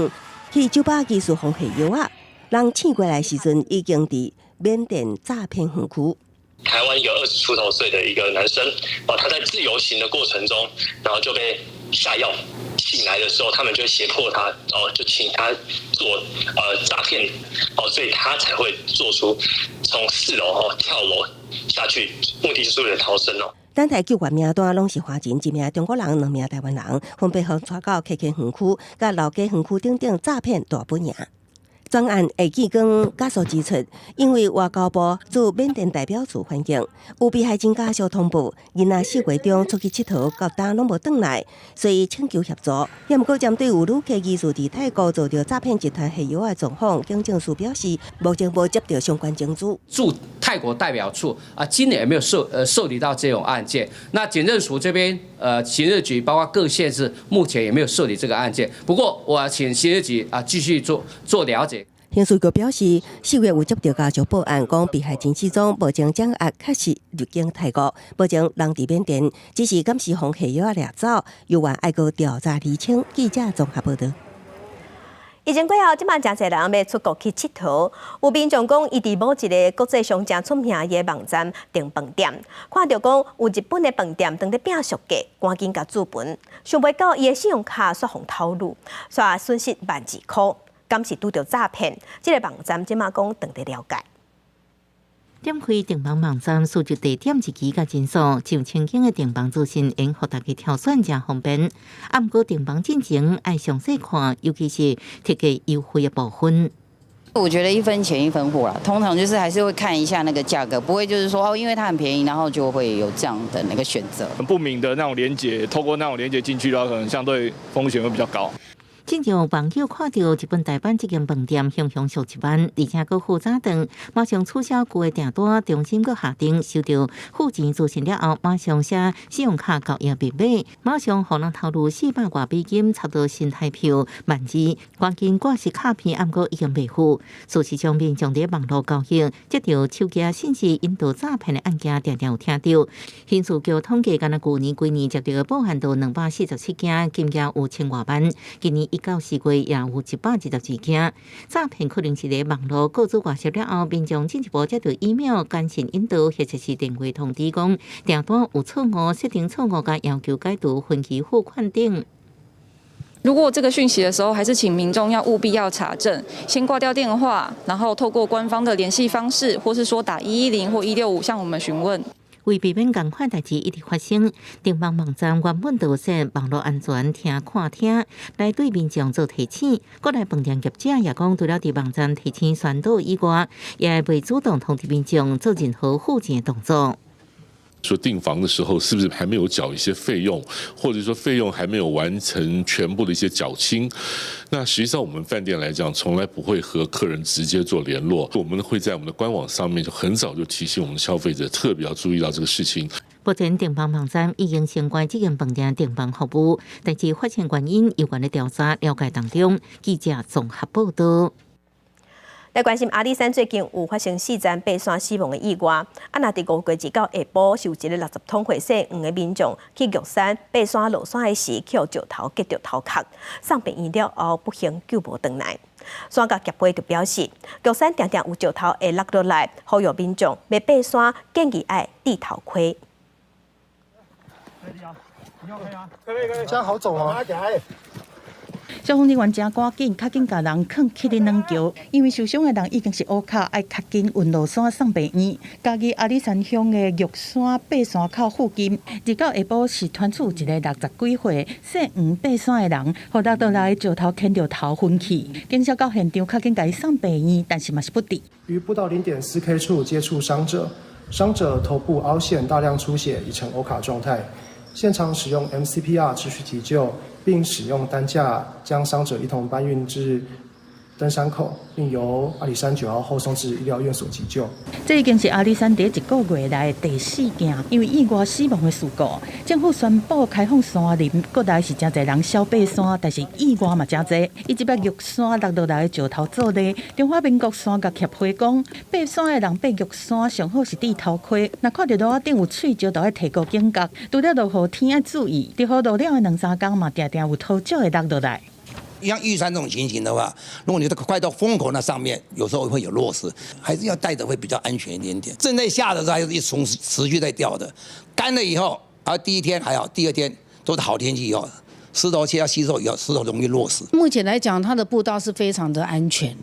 S23: 去酒吧疑似予下藥仔。人醒過來時陣，已經佇緬甸詐騙園區。
S16: 台灣一個20出頭歲的一個男生，哦，他在自由行的過程中，然後就被下藥。醒來的時候，他們就脅迫他，哦，就請他做詐騙，哦，所以他才會做出從4樓哦跳樓下去，目的是為了逃生哦。
S23: 等待救援名單攏是華人，一名中國人，兩名台灣人，分別予帶到 KK 園區、佮老街園區等等詐騙大本營。專案會記講家屬指出，因為外交部駐緬甸代表處反映，有被害人家屬通報，囡仔4月中出去𨑨迌，到今攏無轉來，所以請求協助。也毋過針對有旅客疑似佇泰國遭著詐騙集團下藥的狀況，警政署表示，目前無接著相關證據。
S8: 駐泰國代表處啊，今年也沒有受理到這種案件。那警政署這邊，刑事局包括各縣市，目前也沒有受理這個案件。不過，我請刑事局啊繼續做了解。
S23: 刑事局表示，4月有接著家屬報案，講被害人失蹤，目前掌握確實入境泰國，目前人佇緬甸，只是敢是予下藥掠走，猶原愛閣調查釐清。記者綜合報道。
S2: 疫情過後，這擺誠濟人欲出國去𨑨迌。有民眾講，伊佇某一个國際上誠出名的網站訂飯店，看著講有日本的飯店當咧拼俗價，趕緊共注文，想袂到伊的信用卡煞予偷擄，煞損失12,000塊，敢是拄著詐騙？這个網站這馬講正佇了解。
S4: 點開訂房網站，輸入地點、日期佮人數，上千間的訂房資訊，會予大家挑選誠方便。啊，毋過訂房進前愛詳細看，尤其是特價優惠的部分。
S9: 我覺得一分錢一分貨啦，通常就是還是會看一下那個價格，不會就是說哦，因為它很便宜，然後就會有這樣的那個選擇。
S10: 不明的那種連結，透過那種連結進去的話，可能相對風險會比較高。
S4: 親像網友看著日本大阪這間飯店，雄雄俗1萬，而且閣付早頓，馬上取消舊的訂單，重新閣下訂，收著付錢資訊了後，馬上寫信用卡交易密碼，馬上予人偷擄400外美金，差不多新台票12,000，趕緊掛失卡片，毋過已經袂付。事實上，民眾佇網路交易，接著手機信息引導詐騙的案件，定定有聽著。刑事局統計，干焦舊年規年接著報案著247件，金額有千外萬。今年1到4月也有122件詐騙，可能是佇網路購置外泄了後，民眾進一步接著 email 簡訊引導，或者是電話通知講訂單有錯誤、設定錯誤，佮要求解除分期付款等。
S11: 如果這個訊息的時候，還是請民眾要務必要查證，先掛掉電話，然後透過官方的聯繫方式，或是說打110或165向我們詢問。
S4: 為避免仝款代誌一直發生，訂房網站原本就設網路安全聽看聽，來對民眾做提醒。國內飯店業者也講，除了佇網站提醒宣導以外，也袂主動通知民眾做任何付錢的動作。
S12: 說訂房的時候，是不是還沒有繳一些費用，或者說費用還沒有完成全部的一些繳清？那實際上我們飯店來講，從來不會和客人直接做聯絡，我們會在我們的官網上面就很早就提醒我們的消費者，特別要注意到這個事情。
S4: 目前訂房網站已經先關這間飯店訂房服務，但是發生原因猶原咧調查了解當中。記者綜合報道。
S2: 來關心阿里山最近有發生四層爬山死亡的意外。啊，若佇5月2號下晡，是有一个60通歲姓黃的民眾去玉山爬山落山的時，予石頭擊著頭殼，送病院了後不幸救無轉來。山岳協會就表示，玉山定定有石頭會落落來，呼籲民眾欲爬山建議愛戴頭盔。
S13: 這樣好走嗎？
S3: 消防人員誠趕緊，較緊共人囥去咧軟橋，因為受傷的人已經是烏跤，愛較緊運落山送病院。嘉義阿里山鄉的玉山爬山口附近，2號下晡是傳出一个60幾歲姓黃爬山的人，予落落來石頭牽著頭昏去，警消到現場較緊共伊送病院，但是嘛是不治。
S13: 於步道0.4K 處接觸傷者，傷者頭部凹陷，大量出血，已呈歐卡狀態。現場使用 MCPR 持續急救，並使用擔架將傷者一同搬運至登山口，並由阿里山9號後送至醫療院所急救。
S3: 這已經是阿里山佇一個月內第四件因為意外死亡的事故。政府宣布開放山林，國內是誠濟人痟爬山，但是意外嘛誠濟。以這擺玉山落落來的石頭做例，中華民國山岳協會講，爬山的人爬玉山上好是戴頭盔，若看著路仔頂有碎石，就愛提高警覺。除了落雨天愛注意，佇雨落了的兩三工嘛，定定有土石會落落來。
S14: 像玉山這種情形的話，如果你快到風口那上面，有時候會有落石，還是要戴著會比較安全一點點。正在下的時候，還是一從持續在掉的，乾了以後，啊，第一天還好，第二天都是好天氣以後，石頭切要吸收以後，石頭容易落石。
S17: 目前來講，它的步道是非常的安全。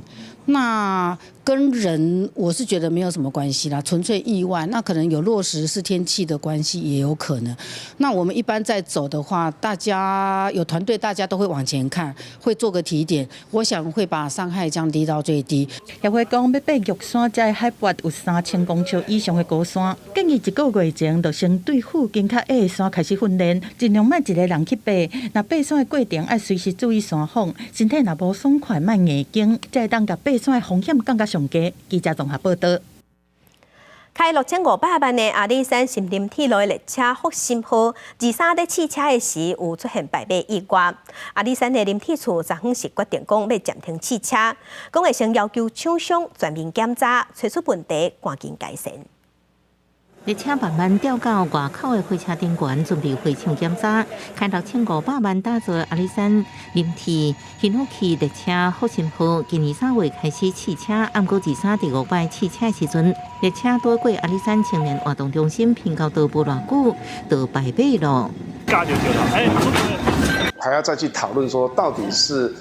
S17: 那
S15: 跟人我是覺得沒有什麼關係啦，純粹意外。那可能有落石是天氣的關係，也有可能。那我們一般在走的話，大家有團隊，大家都會往前看，會做個提點。我想會把傷害降低到最低。
S3: 協會講欲爬玉山，這海拔有3000公尺以上的高山，建議一個月前就先對附近較矮的山開始訓練，盡量莫一个人去爬。若爬山的過程愛隨時注意山風，身體若無爽快，莫硬撐，才會當共爬山的風險降到上低。記者綜合報導。
S2: 開6500萬的阿里山森林鐵路的列車復興號，23咧試車的時有出現敗馬意外。阿里山的林鐵處昨昏是決定講欲暫停試車，講會先要求廠商全面檢查，揣出問題，趕緊改善。
S4: 列車慢慢吊到外口的火車頂懸，準備回廠檢查。開6500萬打造阿里山林鐵ヒノキ列車復興號，今年3月開始試車，毋過23第五擺試車時陣，列車拄過阿里山青年活動中心坪到無偌久，就敗馬囉。
S17: 還要再去討論說，到底是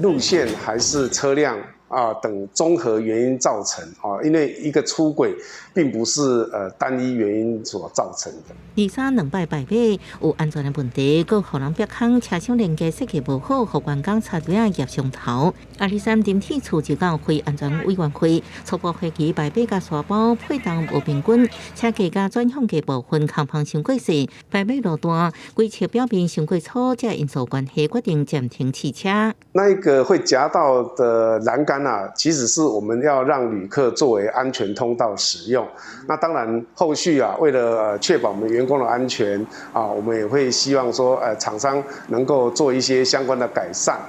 S17: 路線還是車輛啊等綜合原因造成啊，因為一個出軌並不是單一原因所造成的。
S4: 23兩擺敗馬有安全的問題，閣予人逼空車廂連結設計無好，予員工插隊仔夾傷頭。阿里山林鐵處就到非安全委員會初步懷疑敗馬佮沙包配重無平均，車架佮轉向架部分空縫傷過細，敗馬路段規尺表面傷過粗，這因素關係決定暫停試車。
S17: 那一個會夾到的欄杆啊，其實是我們要讓旅客作為安全通道使用。那當然後續啊，為了確保我們員工的安全啊，我們也會希望說，廠商能夠做一些相關的改善。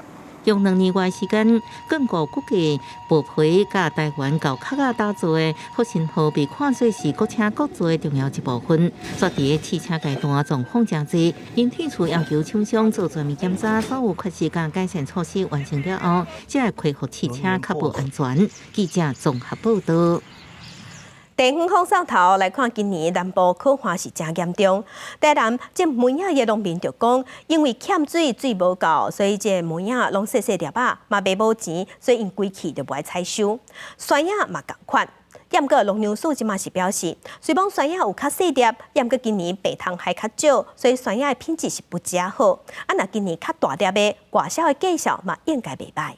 S4: 用2年外時間，更過估計薄皮佮台灣厚殼仔打造的復興號被看做是國車國造的重要一部分。煞佇咧試車階段狀況誠濟，林鐵處要求廠商做全面檢查，所有缺失佮改善措施完成了後，才會恢復試車，確保安全。記者綜合報導。
S2: 地方風掃頭來看，今年南部洘旱是誠嚴重。台南種梅仔的農民就講，因為欠水，水無夠，所以這梅仔攏細細粒仔，嘛賣無錢，所以𪜶規氣就無愛採收。酸仔嘛仝款，毋過農糧署這馬是表示，雖罔酸仔有較細粒，毋過今年病蟲害較少，所以酸仔的品質是不誠好。啊，若今年較大粒的，外銷的價數嘛應該袂䆀。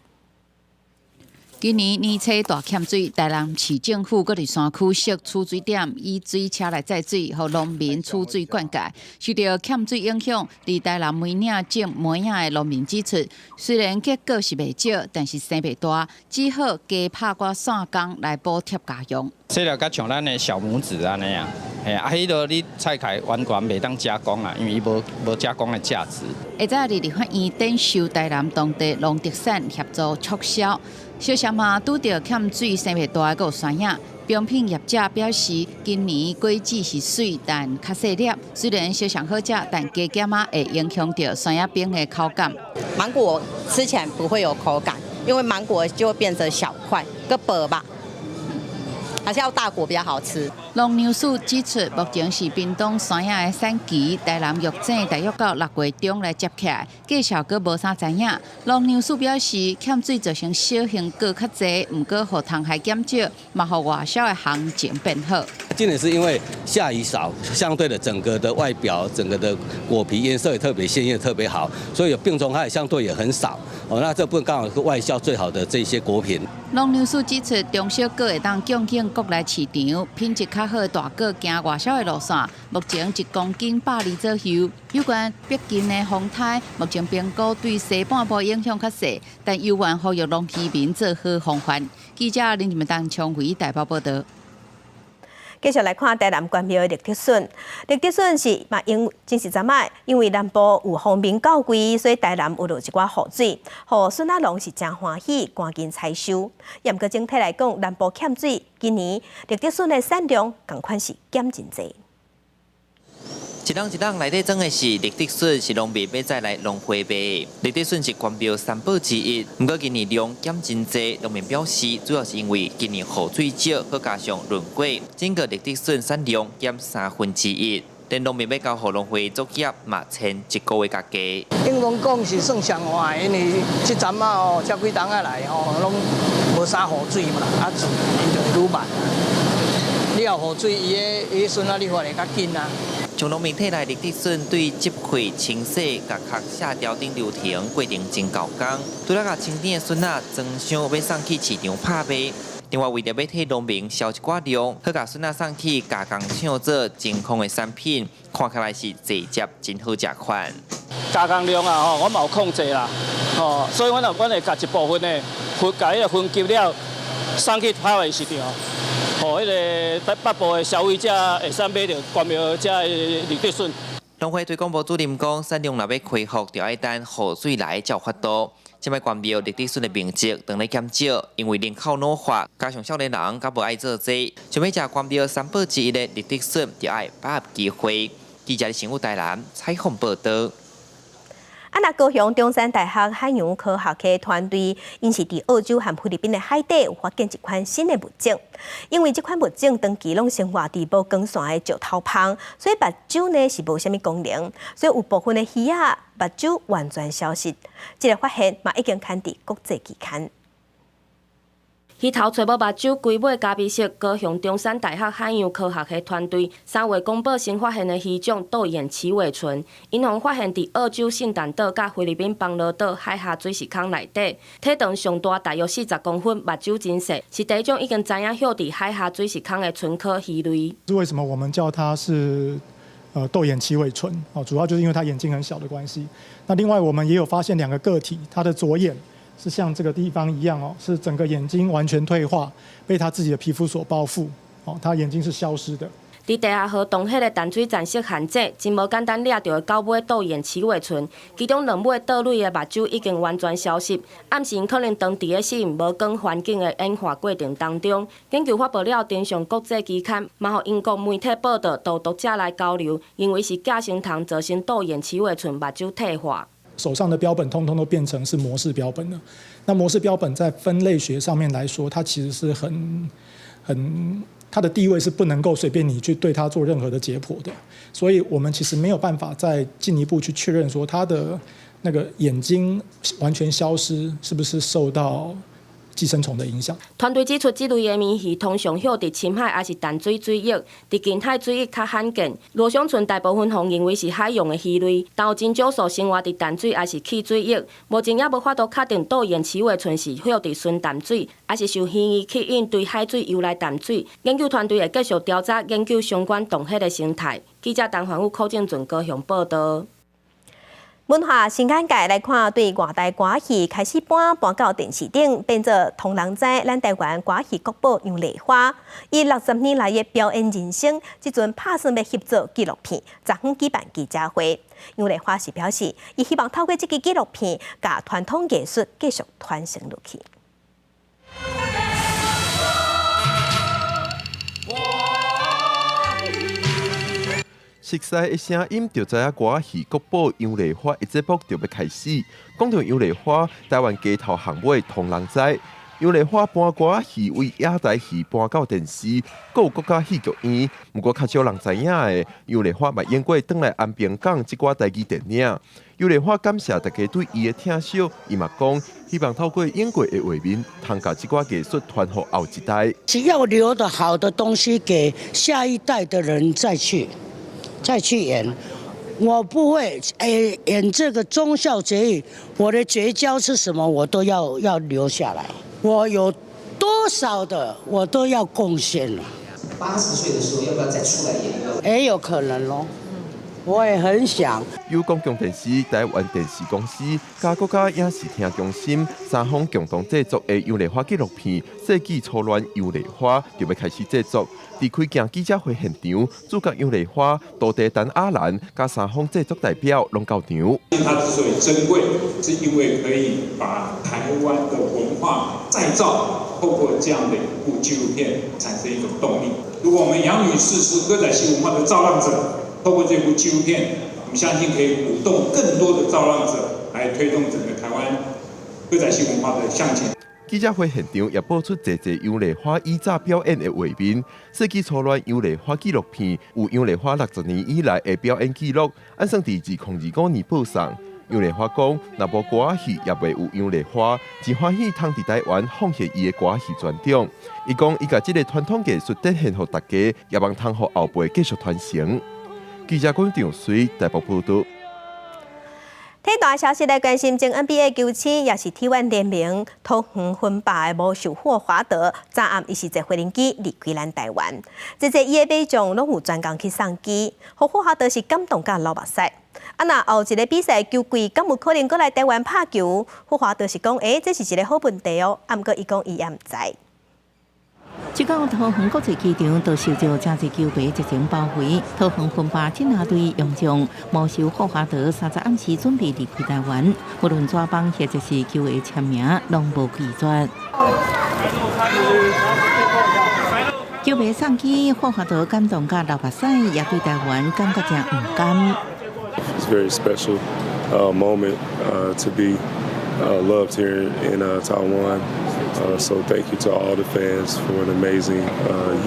S18: 今年年初大欠水，台南市政府閣佇山區設取水點，以水車來載水，予農民取水灌溉。受著欠水影響，佇台南梅嶺種梅仔的農民指出，雖然結果是袂少，但是生袂大，只好加拍寡散工來補貼家用。
S19: 細粒較像咱的小拇指按呢啊，嘿啊，彼落你採起來完全袂當加工啊，因為伊無無加工的價值。
S18: 下早佇立法院展售台南當地農特產協助促銷。小小嘛拄著欠水生袂大的閣有酸仔，冰品業者表示，今年果子是媠，但較細粒。雖然小上好食，但加減仔會影響著酸仔冰的口感。
S20: 芒果吃起來不會有口感，因為芒果就會變成小塊，閣薄吧。還是要大果比較好吃。
S18: 農糧署指出，目前是屏東酸仔的產期，台南玉井大約到6月中來接起來，價數閣無啥知影。農糧署表示，欠水造成小型果較濟，毋過予蟲害減少，嘛予外銷的行情變好。
S21: 今年是因為下雨少，相對的整個的外表、整個的果皮顏色也特別鮮豔，特別好，所以有病蟲害相對也很少。哦，那這部分剛好是外銷最好的這些果品。
S18: 農糧署指出，中小果會當供應國內市場，品質較好的大果行外銷的路線，目前1公斤120左右。有關北京的風颱，目前評估對西半部影響較細，但猶原呼籲農漁民做好防範。記者林錦丹、昌輝台北報導。
S2: 繼續來看台南關廟的綠竹筍，綠竹筍是嘛因真是昨擺，因為南部有鋒面到位，所以台南有落一寡雨水，予筍仔農是誠歡喜，趕緊採收。毋過整體來講，南部欠水，今年綠竹筍的產量仝款是減真濟。
S22: 一籠一籠內底裝的是綠竹筍，是農民欲載來農會賣。綠竹筍是關廟三寶之一，毋過今年量減真濟，農民表示主要是因為今年雨水少，閣加上輪過，整個綠竹筍產量減1/3。連農民欲交予農會作業嘛，千一個月較低。
S23: 應當講是算上換，因為這陣仔哦，這幾冬仔來吼，攏
S1: 無啥雨水嘛，啊自然𪜶就會愈慢。你有雨水，伊个伊筍仔你發會較緊啊。
S22: 從農民提來立德筍對接開、清洗、共殼下條等流程過程真猴工，除了共清甜的筍仔裝箱欲送去市場拍賣，另外為著欲替農民銷一寡量，閣共筍仔送去加工廠做真空的產品，看起來是濟接真好食款。
S5: 加工量啊，吼，我嘛有控制啦，吼，所以阮阮會共一部分的分，共彼个分級了，送去拍賣市場。予彼个北部的消費者會使買著關廟遮的立德筍。
S22: 農會推廣部主任講，產量若欲恢復，就愛等雨水來才有法度。這擺關廟立德筍的面積當咧減少，因為人口老化，加上少年人較無愛做這個，想欲食關廟三寶之一的立德筍，就愛把握機會。記者新聞台南採訪報道。
S2: 啊，若高雄中山大學海洋科學系團隊，𪜶是佇澳洲和菲律賓的海底有發現一款新的物種。因為這款物種長期攏生活佇無光線的石頭縫，所以目睭呢是無啥物功能，所以有部分的魚仔目睭完全消失。這个發現嘛已經刊佇國際期刊。
S6: 魚頭揣無目睭，規尾咖啡色。高雄中山大學海洋科學系團隊3月公布新發現的魚種豆眼旗尾鰆，𪜶予發現佇澳洲聖誕島佮菲律賓邦羅島海峽水礫空內底，體長上大大約40公分，目睭真細，是第一種已經知影歇佇海峽水礫空的鰆科魚類。
S24: 是為什麼我們叫它是豆眼旗尾鰆？哦，主要就是因為它眼睛很小的關係。那另外我們也有發現兩個個體，它的左眼是像這個地方一樣哦，是整個眼睛完全退化，被它自己的皮膚所包覆，哦，它眼睛是消失的。
S6: 佇地下河洞彼个淡水站設陷阱，真無簡單掠著的九尾豆眼旗尾鰆，其中兩尾豆類的目睭已經完全消失，暗示𪜶可能長佇咧適應無光環境的演化過程當中。研究發布了，登上國際期刊，嘛予英國媒體報導，導讀者來交流，認為是寄生蟲造成豆眼旗尾鰆目睭退化。
S24: 手上的標本通通都變成是模式標本了。那模式標本在分類學上面來說，它其實是很它的地位是不能夠隨便你去對它做任何的解剖的。所以我們其實沒有辦法再進一步去確認說它的那個眼睛完全消失是不是受到寄生蟲的影響。
S6: 團隊指出，這類的鰻魚通常歇佇深海抑是淡水水域，佇近海水域較罕見。羅雙鰆大部分予認為是海洋的魚類，但有真少數生活佇淡水抑是汽水域。目前猶無法度確定豆眼旗尾鰆是歇佇純淡水，抑是受魚魚吸引對海水游來淡水。研究團隊會繼續調查研究相關洞穴的生態。記者陳環宇、柯正俊高雄報道。
S2: 文化新眼界來看，對外台歌戲開始搬搬到電視頂，變做予人知咱台灣歌戲國寶楊麗花，伊60年來的表演人生，這陣拍算欲翕做紀錄片，昨昏舉辦記者會。楊麗花是表示，伊希望透過這支紀錄片，共傳統藝術繼續傳承落去。
S25: 熟悉的聲音就知影歌戲國寶楊麗花的節目就欲開始。講著楊麗花，台灣街頭巷尾通人知。楊麗花搬歌戲為野台戲搬到電視，閣有國家戲劇院。毋過較少人知影的，楊麗花嘛演過轉來安平港這寡台語電影。楊麗花感謝大家對伊的疼惜，伊嘛講希望透過演過的畫面，通共這寡藝術傳予後一代。
S26: 只要留的好的東西給下一代的人再去演，我不會演這個忠孝節義，我的絕招是什麼，我都要留下來。我有多少的，我都要貢獻了。
S27: 80歲的時候，要不要再出來演一個？
S26: 也有可能咯，我也很想。
S25: 由公共電視、台灣電視公司、佮國家影視聽中心三方共同製作的楊麗花紀錄片《世紀初戀楊麗花》就欲開始製作。佇開鏡記者會現場，主角楊麗花、徒弟陳亞蘭佮三方製作代表攏到場。
S28: 它之所以珍貴，是因為可以把台灣的文化再造，透過這樣的一部紀錄片產生一種動力。如果我們楊女士是歌仔戲文化的造浪者，透過這部紀錄片，我們相信可以鼓動更多的造浪者來推動整個台灣歌仔戲文化的向前。
S25: 記者會現場也播出濟濟楊麗花以早表演的畫面，世紀初戀楊麗花紀錄片有楊麗花60年以來的表演記錄，按算佇2025年播送。楊麗花講，若無歌仔戲，也袂有楊麗花，真歡喜通佇台灣奉獻伊的歌仔戲專長。伊講，伊共這個傳統藝術展現予大家，也望通予後輩繼續傳承。記者郭長水台北報導。
S2: 體壇消息來關心，前 NBA 球星也是 T1 聯盟桃園分霸的魔術霍華德，昨暗伊是坐飛機離開咱台灣。這這伊的尾將攏有專工去送機，予霍華德是感動甲流目屎。啊，若後一个比賽球季，敢有可能閣來台灣拍球？霍華德是講，欸，這是一个好問題哦。啊，毋過伊講伊也毋知。
S4: 這到桃園國際機場都受到誠濟球迷熱情包圍。桃園分霸這兩隊洋將魔獸霍華德30暗時準備離開台灣，無論紙枋或者是球迷簽名，攏無拒絕。球迷送機，霍華德感動甲流目屎，也對台灣感覺誠毋甘。
S7: It's a very special moment to be loved here in Taiwan. So thank you to all the fans for an amazing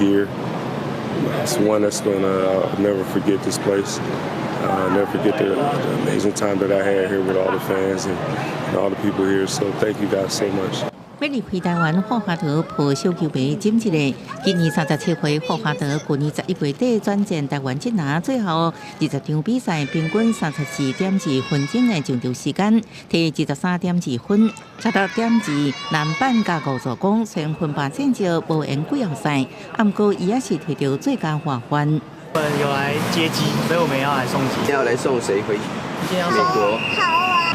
S7: year. It's one that's gonna never forget this place. Never forget the amazing time that I had here with all the fans and all the people here. So thank you guys so much.
S4: 欲離開台灣，霍華德抱小球迷斟一下。今年37歲，霍華德去年11月底轉戰台灣職籃，最後20場比賽平均34.2分鐘的上場時間，摕23.2分、16.2籃板佮5助攻，雖然分霸戰績無緣季後賽，毋過伊也是摕著最佳外援。
S8: 有來接機，所以我們要來送機。
S9: 要來送誰回美國？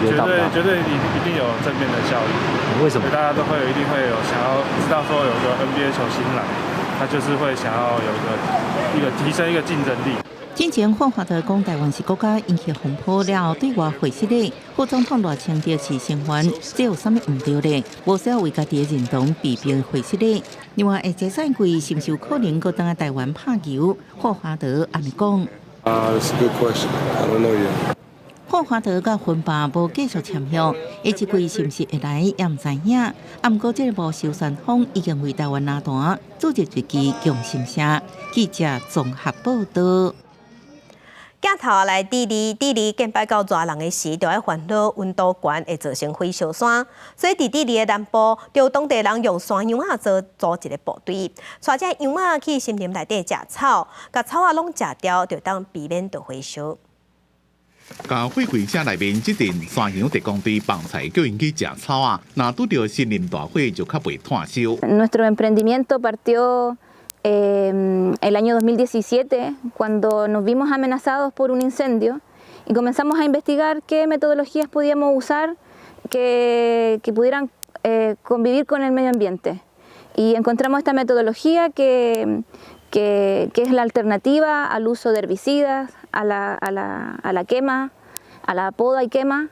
S10: 絕對絕對一定有正面的效益。
S9: 為什麼？
S10: 大家都會一定會有想要知道說有個 NBA 球星來，他就是會想要有一個提升一個競爭力。
S4: 之前霍華德講台灣是國家引起風波了後，對外回失禮，副總統賴清德是聲援，這有啥物毋對咧？無需要為家己的認同被迫回失禮。另外，下個賽季是毋是有可能閣轉來台灣拍球？霍華德按呢講。
S7: It's a good question. I don't know yet.
S4: 霍華德佮分霸無繼續簽約，下一季是毋是會來也毋知影。啊，毋過這个魔獸旋風已經為台灣籃壇注入一支強心聲。記者綜合報導。
S2: 鏡頭來智利，智利近擺到熱人的時，就愛煩惱溫度懸會造成火燒山，所以佇智利的南部，就當地人用山羊仔做組一个部隊，帶這羊仔去森林內底食草，共草仔攏食掉，就當避免著火燒。
S11: 共火櫃車內面這陣山羊特工隊放菜叫𪜶去食草仔，若拄著森林大火就較袂炭燒。
S12: Nuestro emprendimiento partió el año 2017, cuando nos vimos amenazados por un incendio y comenzamos a investigar qué metodologías podíamos usar que pudieran convivir con el medio ambiente. Y encontramos esta metodología que es la alternativa al uso de herbicidas, a la quema, a la poda y quema.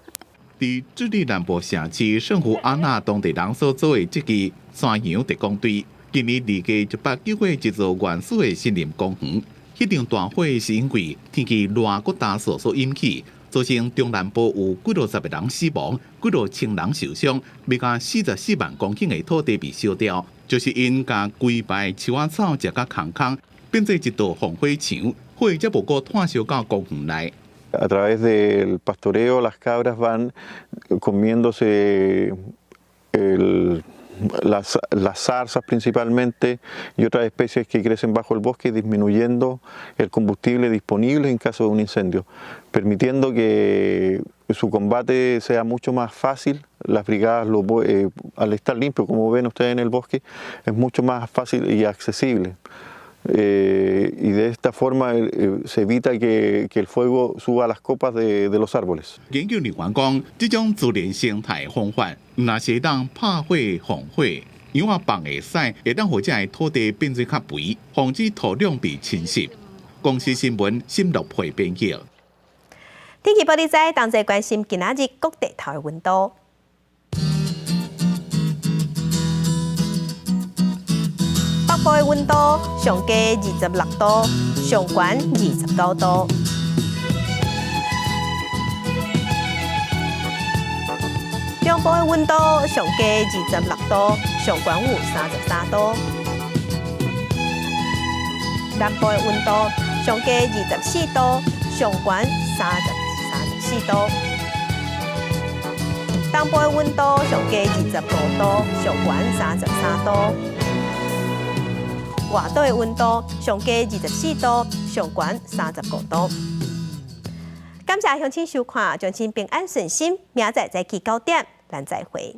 S11: 佇智利南部城市聖胡安娜當地人所組的這支山羊特工隊，今年離家18九月一座原始的森林公園，彼場大火是因為天氣熱閣乾燥所引起，造成中南部有幾落十个人死亡，幾落千人受傷，欲加44萬公頃的土地被燒掉，就是𪜶共規排樹仔草食甲空空，變做一道防火牆，火才無閣炭燒到公園內。
S13: A través del pastoreo, las cabras van comiéndose las zarzas principalmente y otras especies que crecen bajo el bosque, disminuyendo el combustible disponible en caso de un incendio, permitiendo que su combate sea mucho más fácil. Las brigadas, al estar limpio, como ven ustedes en el bosque, es mucho más fácil y accesible. Y de esta forma se evita que el fuego suba a las copas de los árboles.
S11: 研究人員講，這種自然生態方法，毋但是會當拍火防火，羊仔放的屎會當予這个土地變做較肥，防止土壤被侵蝕。公視新聞新樂配編譯。
S2: 天氣報你知，同齊關心今仔日各地頭的溫度。北部的溫度上低26度，上懸29度。中部的溫度上低26度，上懸有33度。南部的溫度上低24度，上懸34度。東部的溫度上低25度，上懸33度。外島的溫度上低24度，上懸35度。感謝鄉親收看，祝親平安順心，明仔載早起9點，咱再會。